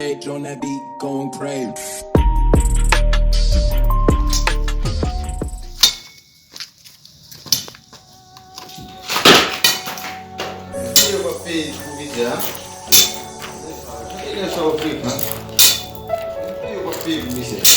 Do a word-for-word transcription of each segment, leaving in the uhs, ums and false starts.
Age on that beat, going crazy. Misye yo p ap peye pou vizè a. Gade sa yo frekan. Misye yo p ap peye pou vizè a.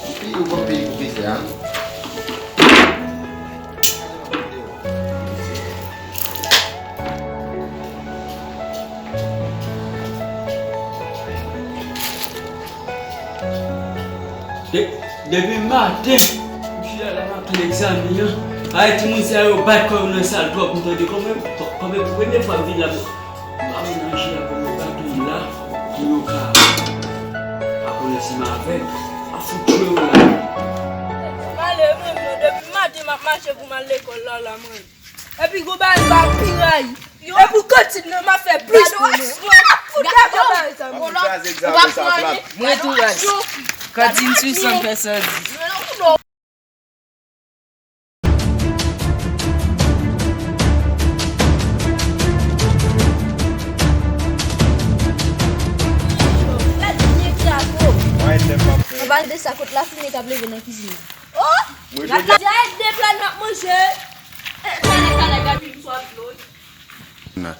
Misye yo p ap peye pou vizè a. De-, depi maten, m chita la, m ap tann egzamen an. Ay, timoun sa yo bat kò yo nan sal twòp, m tande kòman, kòman pou premye fwa m vin la, m pa menm nan jè a pou yo bat m la, pou yo ka pa konnen si m avèk, m ap fout tchwe yo la. Malere mwen, mwen, depi maten m ap mache pou m al lekòl la, la, mwen. Epi gwo bagay pa pi ray. Epi kantin nan m ap fè plis pou mwen. Fout dakò bagay sa, mwen. Ou pa fè anyen. Mwen tou ray. Kantin swisan fè san dis. Anba de sa kot lafimen k ap leve nan kizin nan. Oh! Mwen jodi a. Dja e de pla n ap manje. Eh, talè, talè, gad yon swa dlo. Nan.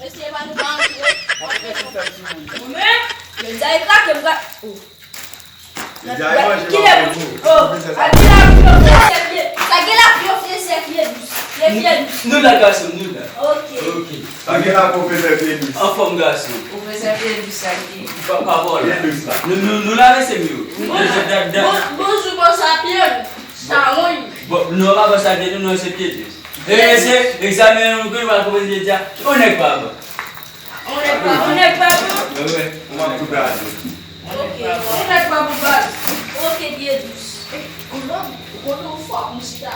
Mesye, pa nou pa antre. Mwen menm, yo dja e plake, m ka, oh. Kile pou, oh, a gen la pou yo fè sèvyèt. Sa gen la pou yo fè sèvyèt dous. Sèvyèt dous. Nou la, gason, nou la. Ok. Ok. Sa gen la pwofesè Pyedous. Anfòm gason. Pwofesè Pyedous sa ki. Pa, pa vòlè. Pyedous la. Nou, nou, nou la, mesye m yo. Bon, bon, bonjou, bòs a Pyedous. Chawony. Bon, non, pa bòs a Pyedous, non, se Pyedous. E, mesye, egzamen an, nou konn pral konpoze jodi a. On nèg pa bon. On nèg pa bon. On nèg pa bon. Wi, wi. On nèg pa bon. Ok. On nèg pa bon, baz. Ok, Pyedous. Ou konnen ou fò, m chita.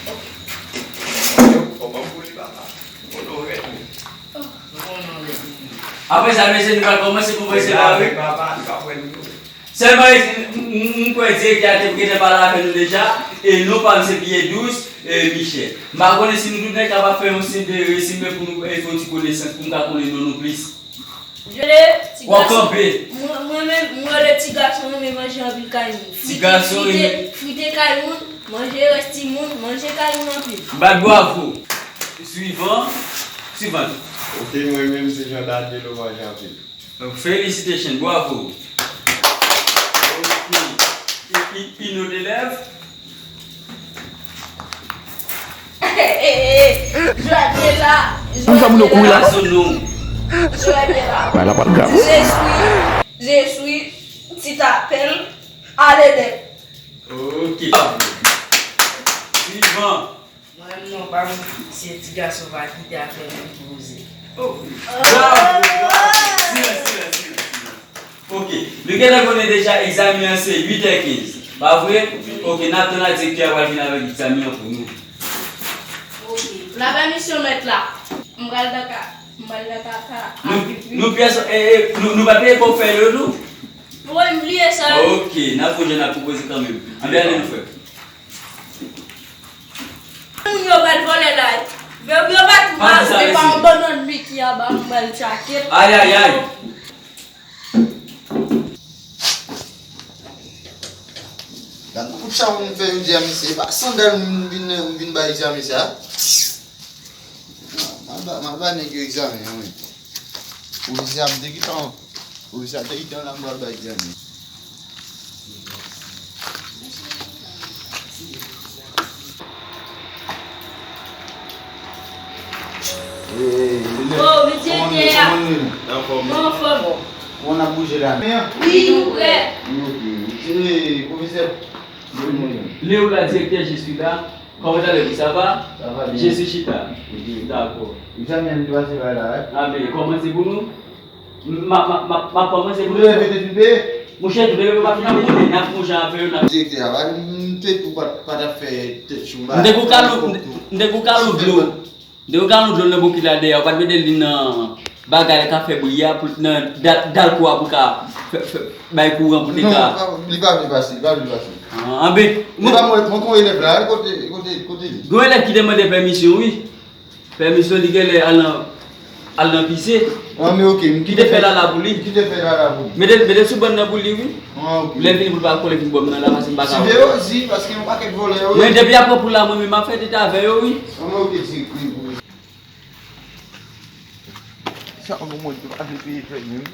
Yo, kòman pou li, papa? Kote w rete? Apre sa, mesye, nou pral kòmanse pou mwen, se pa vre? Sèlman, m, m, m kwè direktè a te gentan pale avè nou deja, e non pa m se Pyedous, e, Michel. M pa konnen si nou tout nèg kapab fè yon senp de rezime pou nou, e, fè yon ti konesans, pou m ka konnen non nou plis. Je le ti gason. W ap kanpe. Mwen, mwen menm, mwen le ti gason, renmen manje anpil kay moun. Ti gason, frite, renmen frite kay moun, manje rès timoun, manje kay moun anpil. Bat bwavo. Swivan. Swivan. Ok, mwen menm se Jean Daniel, manje anpil. Donk, felisitasyon, bwavo. Ok. Pi, pi, pi not elèv. Jwèt la. Pou sa moun yo kouri la. Jwèt la. Bay la pa t grav. Je suis, je suis, ti tapèl, ale dèk. Ok. Swivan. Mwen menm non pa m, se ti gason pa kite afè moun ki poze. Oh. Bravo, bravo. Silans, silans, silans, silans. Ok. Nou gentan konnen deja egzamen an se uit è kenz. Pa vre? Ok, n ap tann la direktè a pral vin avèk egzamen an pou nou. Ok. La pèmisyon mèt la. M pral nan ka, m pral nan kaka. Nou, nou pyès, e, e, nou, nou pa peye pou fè yo, nou? Wi, m bliye sa. Ok, n ap wè jan n ap pwopoze kanmenm. Anben ale nou fè. Moun yo pral vòlè la. Yo, yo pa tou mal. Se pa yon bannann Mickey anba m pral tchake. Ay, ay, ay. Gad kout chay m fè jodi a, mesye. E pa sandal m vin, m vin bay egzamen sa. M al ba, m al ba nèg yo egzamen an, wi. Pwofesè a m te gentan, pwofesè a te gentan la, m pral bay egzamen. Eh, Lilè, oh, wi, kòman nou, kòman nou ye? Anfòm. Anfòm. Kòman n ap bouje la? Wi, nou prè. Wi, ok. Eh, pwofesè, Léo la, direktè, je suis là. Comment allez-vous? Ça va? Ça va bien. Je suis chita. Ok. Dakò. Egzamen an te pase pa la, wi. Ah, men kòmanse pou nou. M a, m a, m a, m a kòmanse pou nou. Ou te fete fin peye? Monchè, tout lè yo pa fin ap konnen, n ap fè yon jan avè yo, n ap. Direktè a, m te tou pa, pa t ap fè tèt chonba. M te gon kalon, m te gon kalon dlo. M te gon kalon dlo nan bokit la dèyè, ou pa t mete li nan bagay la ka fè bri a, pou nan dal, dalko a pou ka fè, fè, bay kouran pou te ka. Non, li pa vle pase, li pa vle pase. Ah, anben, mwen pa mwen, mwen konn elèv la, kote, kote, kote li? Gen yon elèv ki te mande pèmisyon, wi. Pèmisyon, li genlè al nan, al nan pise. Ah, men ok, m Ki te fè lala pou li. Ki te fè lala pou li. Mete, mete sou bann nan pou li, wi. Ah, ok. Lè l vini pou l pa kole vin bò m nan la, paske m pa ka. Siveye yo, di, paske yon pakèt vòlè yo. Mwen, depi apre pou la, mwen menm, m ap fè tete avè yo, wi. Ah, men ok, di, wi, wi. Sa, mwen, mwen, pa vle peye fè menm.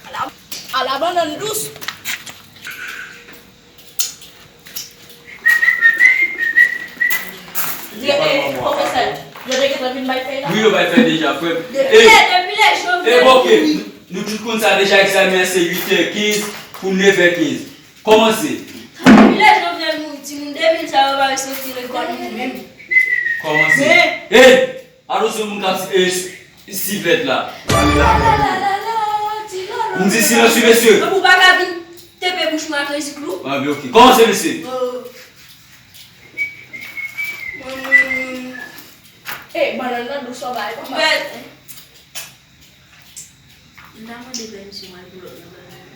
Ala, ala bannann dous. Di, eh, pwofesè, yo te gentan vin bay fèy la? Wi, yo bay fèy deja, frè m. Depi, eh, depi lè Jovenel, eh, ok, mouri. Nou, nou tout konn sa deja, egzamen an se uit è kenz pou nèf è kenz. Kòmanse. Depi lè Jovenel mouri, timoun de mil sa yo pa respekte lekòl nou menm. Kòmanse. Men. Ey! Atò se moun k ap si-, eh, si-, sivèt la. M di silans wi, mesye. Ou pa ka vin tepe bouch mwen ak reziklou. Ah, men ok. Kòmanse, mesye. Oh. Mwen, mwen, mwen. Eh, bannann nan dous anba, e pa mal. Bèl. M ta mande pèmisyon al pou lòt nan bannann.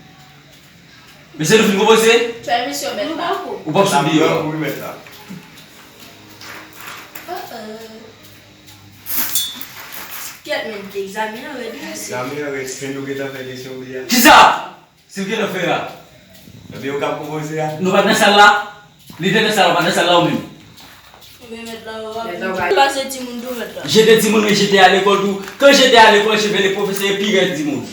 Mesye, nou fin konpoze? Pèmisyon, mèt la. Ou p ap sou biyè a. Wi, mèt la. Kèt, men, egzamen an rèd, wi, mesye. Egzamen an rèd, men nou gentan fè kesyon biyè a. Kisa? Si w gentan fè a. Ebyen, ou k ap konpoze a? Nou pa t nan sal la? Li te nan sal la, ou pa t nan sal la ou menm? Ebyen, mèt la, w ap vin pase timoun tou, mèt la. Jete timoun, men jete a lekòl tou. Kan jete a lekòl, chevele pwofesè e pi rèd timoun.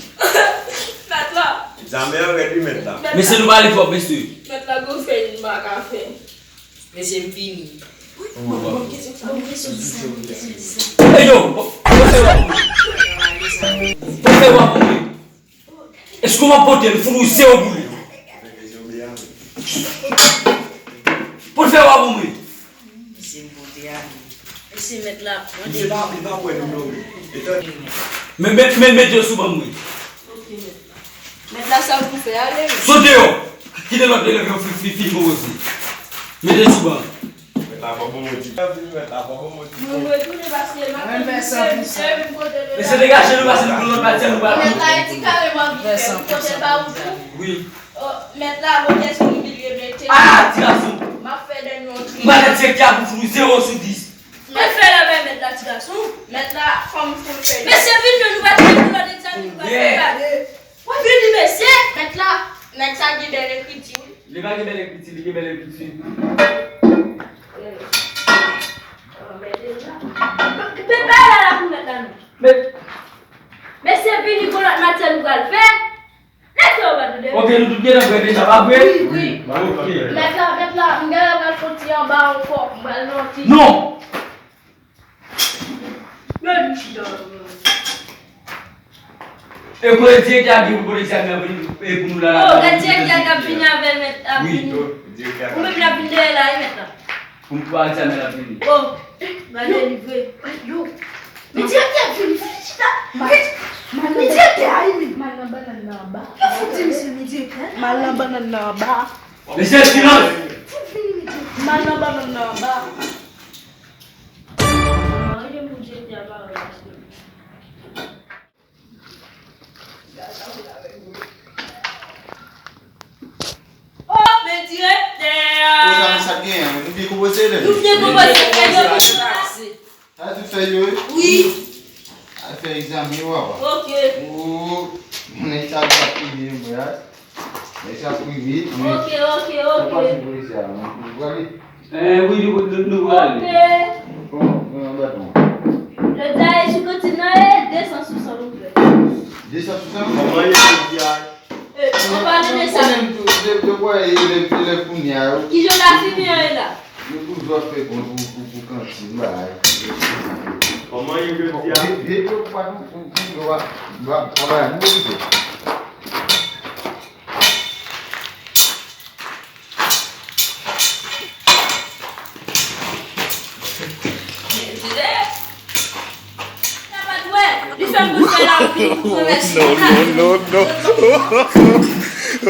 Mèt la. Egzamen an rèd wi, mèt la. Mesye, nou pa ale twòp, mesye. Mèt la, gon fèy nou pa ka fè. Mesye, m fini. Ey, yo, bon, bon, bon, bon. Bon, bon, bon. Èske w ap pote l, fout ou zewo pou li? Pou l fè w ap mouri. Se m pote a. E se mèt la. Misye pa, li pa kwè nou non, wi. Men, men, men, mete yo sou ban m, wi. Ok, mèt la. Mèt la, sa w pou fè, ale, wi. Sot deyò. Kite lòt elèv yo fi, fi, fin konpoze. Mete l sou ban. Mèt la fò bon mwen di. Mwen retounen paske m ap fè sa pou sa. Mesye, degaje nou, pase nou pou lòt pati a, nou pa. Mèt la, e ti kare m ap fè pou kote pa ou tou. Wi. Oh, mèt la, bon, kèson ki vin remete. Ah, ti gason. M ap fè dènye yon tri. M pa nan direktè a pou fout ou zewo sou dis. Mèt fè la bay mèt la, ti gason. Mèt la, fò m fout fè. Mesye, vin nou, nou pa t pou lòt egzamen, nou pa t pou gade. Vini, mesye! Mèt la, nèg sa gen bèl ekriti, wi. Li pa gen bèl ekriti, li gen bèl ekriti. Pe pa la la pou mèt la, non. Men, mesye, vini pou lòt matyè nou pral fè. Lèt yo pa tande. Ok, nou tout gentan prè deja, pa vre? Wi, wi. Ok. Mèt la, mèt la, m genlè pral fon ti anba ankò, m pral nan ti. Non! Yo di chita. E kote direktè a gen pou pote egzamen an vini, e pou nou la la? Oh, gad direktè a k ap vini avè mèt ap vini. Wi, direktè a. Ou menm l ap vin dèyè la, wi, mèt la. Pou m pran egzamen l ap vini. Oh, gade li vre. Yo. Men direktè a vini, vini chita. Men direktè a, wi, men. Mal nan bannann nan anba. Yo fout di misye, men direktè a. Mal nan bannann nan anba. Mesye, silans! Fout vini, men direktè. Mal nan bannann nan anba. Oh, men direktè a! Sa, sa gen, nou byen konpoze, lè. Nou byen konpoze, fè yo byen pase. Sa tout fè yo, wi? Wi. Al fè egzamen, papa. Ok. Oh, nèg sa ap prive, mwen. Nèg sa prive, men. Ok, ok, ok. Sa pase pou egzamen, nou prale. Eh, wi, nou, nou, nou prale. Ok. Bon, bon, bon. Yo di a e sou kantin nan, e de san sou san nou fè. De san sou san? Kòman yo di a? Eh, ou pa tande sa? Ou menm tou, de, de bwa e lè, e lè kounye a, yo. Kijan la fini an e la? Yo toujou ap fè kont pou, pou, pou kantin, bagay. Kòman yo di a? Vye, vye, yo pa tou, pou, pou, yo pa, yo pa, pa, nou okipe. Li fè m fè la pou remèsye. Non, non, non, non.